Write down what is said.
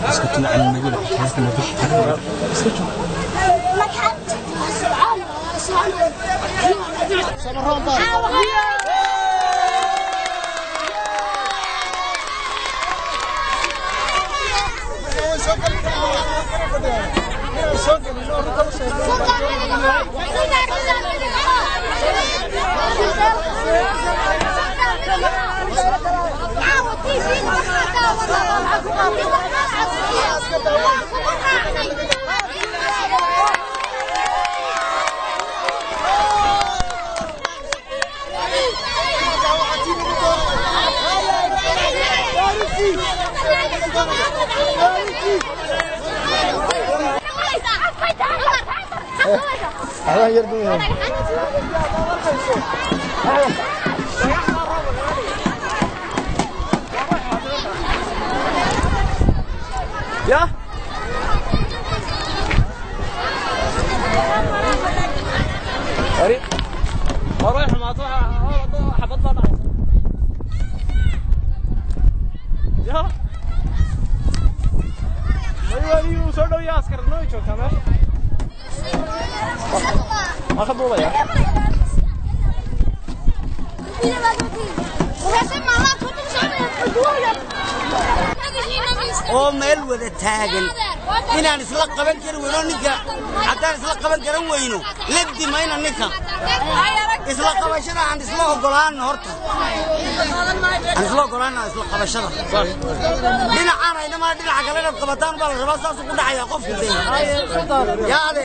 اسكتنا عن النبي ما فيش حاجة. يا رايح مع حبطنا يا ايوه soo dhaw yaa askar noo joogtaa meesha ma ka duubaya oo meel wada taagan inaan isla qaban karin weyno ninka haddaan isla qaban karan weyno labdi mayna ninka isla qabashada aan isla ogolaano horta aan isla ogolaano isla qabashada dhinacaan aynama dhinaca kale inaad qabataan baa la rabaa saasuu ku dhacayaa qofku dee yaa ade